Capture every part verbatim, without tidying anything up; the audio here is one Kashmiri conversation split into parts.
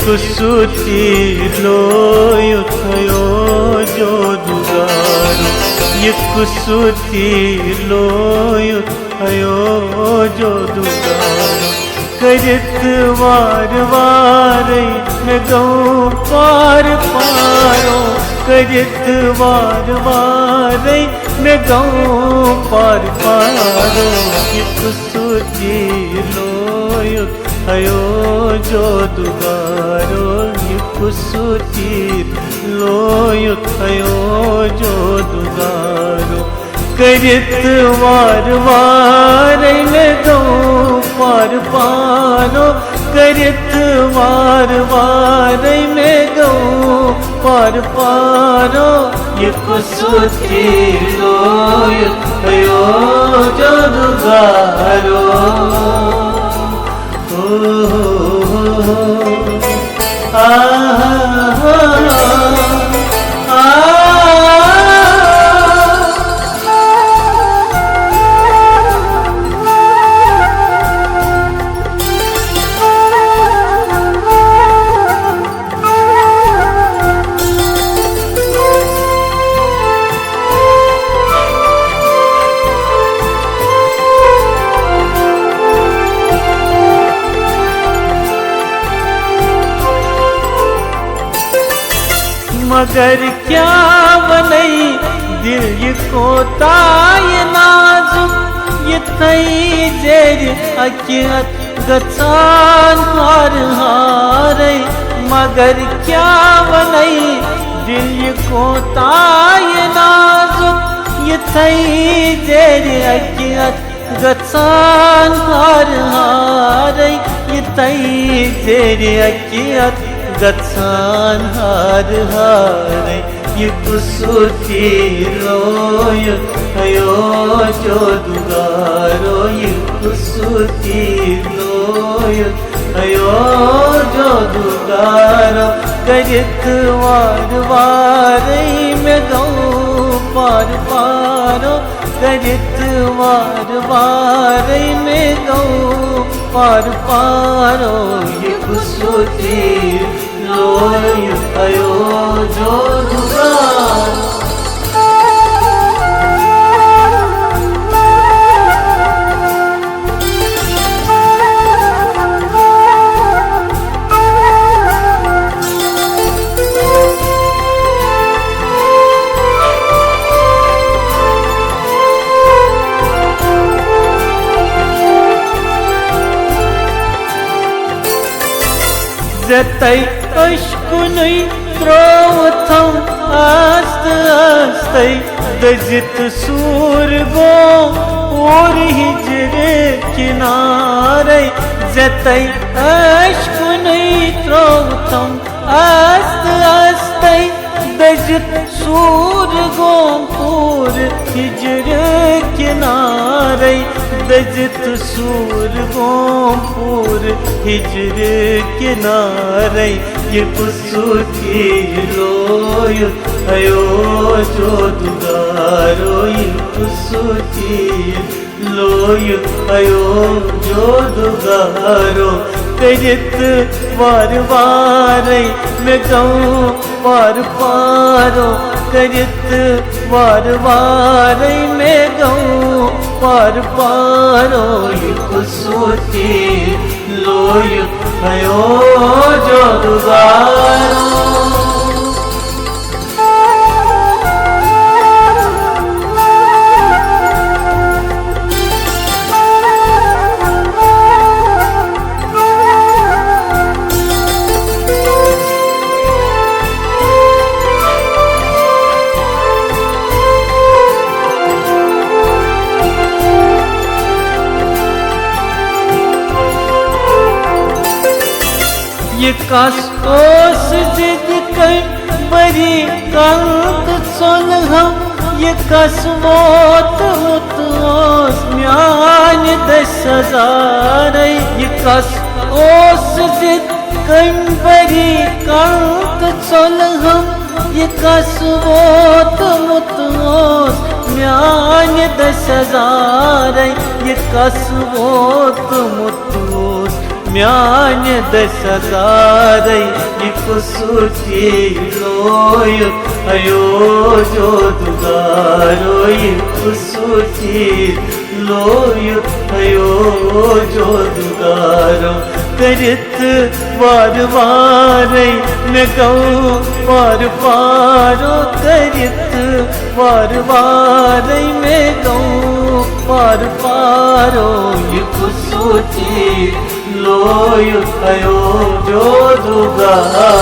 قصوٗر تیٖر لویُتھ ہیو جودُگارو، یہِ قصوٗر تیٖر لویُتھ ہیو جودُگارو۔ کٔرِتھ وارٕ وارَے مےٚ گوٚو پارٕ پارو، کٔرِتھ وارٕ وارَے مےٚ گوٚو پارٕ پارو۔ یہِ قصوٗر تیٖر لویُتھ ہیو جودُگارو، یہِ قصوٗر تیٖر لویُتھ ہیو جودُگارو۔ کٔرِتھ وارٕ وارَے مےٚ گوٚو پارٕ پارو، کٔرِتھ وارٕ وارَے مےٚ گوٚو پارٕ پارو۔ یہِ قصوٗر تیٖر لویُتھ ہیو جودُگارو۔ مگر کیٛاہ وَنَے دِل، یہِ کوتاہ یہِ نازُک، یہِ تھَے زیرِ اَکہِ اَتھٕ گژھان ہارٕ ہارَے۔ مگر کیٛاہ وَنَے دِل، یہِ کوتاہ یہِ نازُک، یہِ تھَے زیرِ اَکہِ اَتھٕ گژھان ہارٕ ہارَے، یہِ تھَے زیرِ اَکہِ اَتھٕ گژھان ہارٕ ہارَے۔ یہِ قصوٗر تیٖر لویُتھ ہیو جودُگارو، یہِ قصوٗر تیٖر لویُتھ ہیو جودُگارو۔ کٔرِتھ وارٕ وارَے مےٚ گوٚو پارٕ پارو، کٔرِتھ وارٕ وارَے مےٚ گوٚو پارٕ پارو۔ یہِ قصوٗر تیٖر لویُتھ ہیو جودُگارو۔ زیتَے عشقُنٕے ترٛووُتھم آستہٕ آستَے، دٔزِتھ سوٗر گوٚو پوٗرٕ ہِجرٕ کِنارَے۔ زیتَے عشقُنٕے ترٛووُتھم آستہٕ آستَے، دٔزِتھ سوٗر گوٚو پوٗرٕ ہِجرٕ کِنارَے، دٔزِتھ سوٗر گوٚو پوٗرٕ ہِجرٕ کِنارَے۔ یہِ قصوٗر تیٖر لویُتھ ہیو جودُگارو، یہِ قصوٗر تیٖر لویُتھ ہیو جودُگارو۔ کٔرِتھ وارٕ وارَے مےٚ گوٚو پارٕ پارو، کٔرِتھ وارٕ وارَے مےٚ گوٚو پارٕ پارو۔ یہِ قصوٗر تیٖر لویُتھ ہیو جودُگارو۔ یہِ کس اوس ضد کٔمۍ ؤری کل تہٕ ژوٚلہم، یہِ کس ووتمُت اوس میانہِ دٔسۍ ہزارے۔ یہِ کس اوس ضد کٔمۍ ؤری کل تہٕ ژوٚلہم، یہِ کس ووتمُت اوس میانہِ دٔسۍ ہزارے۔ یہِ کس ووتمُت اوس میانہِ دٔسۍ ہزارے یہِ قصوٗتی لویُت، ہیو جودُگارو یہِ قصوٗتی لویُت، ہیو جودُگارو۔ کٔرِتھ وارٕ وارے مےٚ گوٚو پارٕ پارو، کٔرِتھ وارٕ وارے مےٚ گوٚو پارٕ پارو یہِ قصوٗتی لویُت، ہیو جودُگارو۔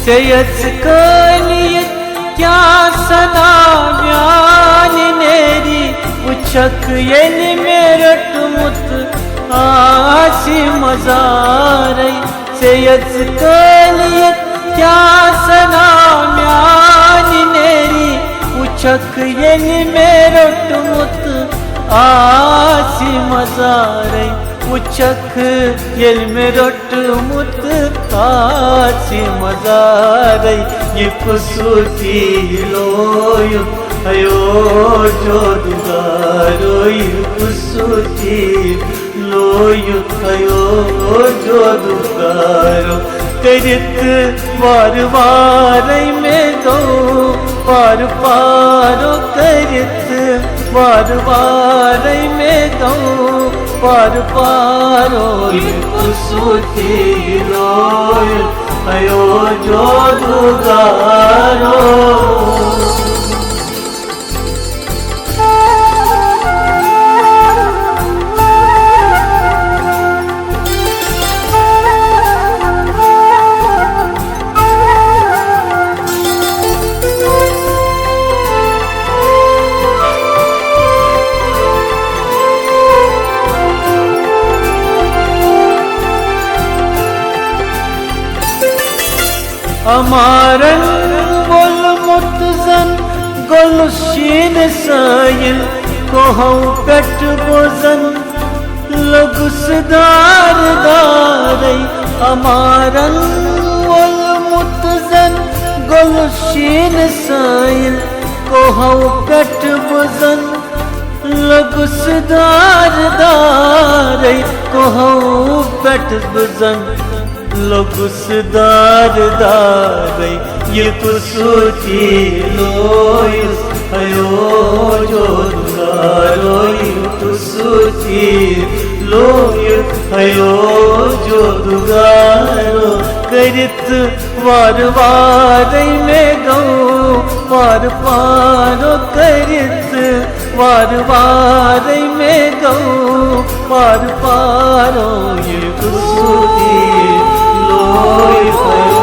ژےٚ یژھ کٲلِتھ کیٛاہ سنا میانہِ نیری، وٕچھکھ ییٚلہِ مےٚ روٚٹمُت آسہِ مزارے۔ ژےٚ یژھ کٲلِتھ کیٛاہ سنا میانہِ نیری، وٕچھکھ ییٚلہِ مےٚ روٚٹمُت آسہِ مزارے۔ وٕچھکھ ییٚلہِ مےٚ روٚٹمُت آسہِ مزارے یہِ قصوٗتی لویُت، ہیو جودُگارو یہِ قصوٗتی لویُت، ہیو جودُگارو۔ کٔرِتھ وارٕ وارے مےٚ گوٚو پارٕ پارو، کٔرِتھ وارٕ وارے مےٚ گوٚو پارٕ پارو یہِ قصوٗتی لویُت، ہیو جودُگارو۔ امارن وولمُت زن گۄلہٕ شیٖنہٕ سٲیِل، کوہو پٮ۪ٹھ بوزن لوٚگُس دار دارے۔ امارن وولمُت زن گۄلہٕ شیٖنہٕ سٲیِل، کوہو پٮ۪ٹھ بوزن لوٚگُس دار دارے۔ کوہو پٮ۪ٹھ بوزن لوٚگُس دار دارے، یہِ قصوٗتی لویُت، ہیو جودُگارو یہِ قصوٗتی لویُت، ہیو جودُگارو۔ کٔرِتھ وارٕ وارے مےٚ گوٚو پارٕ پارو، کٔرِتھ وارٕ وارے مےٚ گوٚو پارٕ پارو یہِ قصوٗتی لویُت، ہیو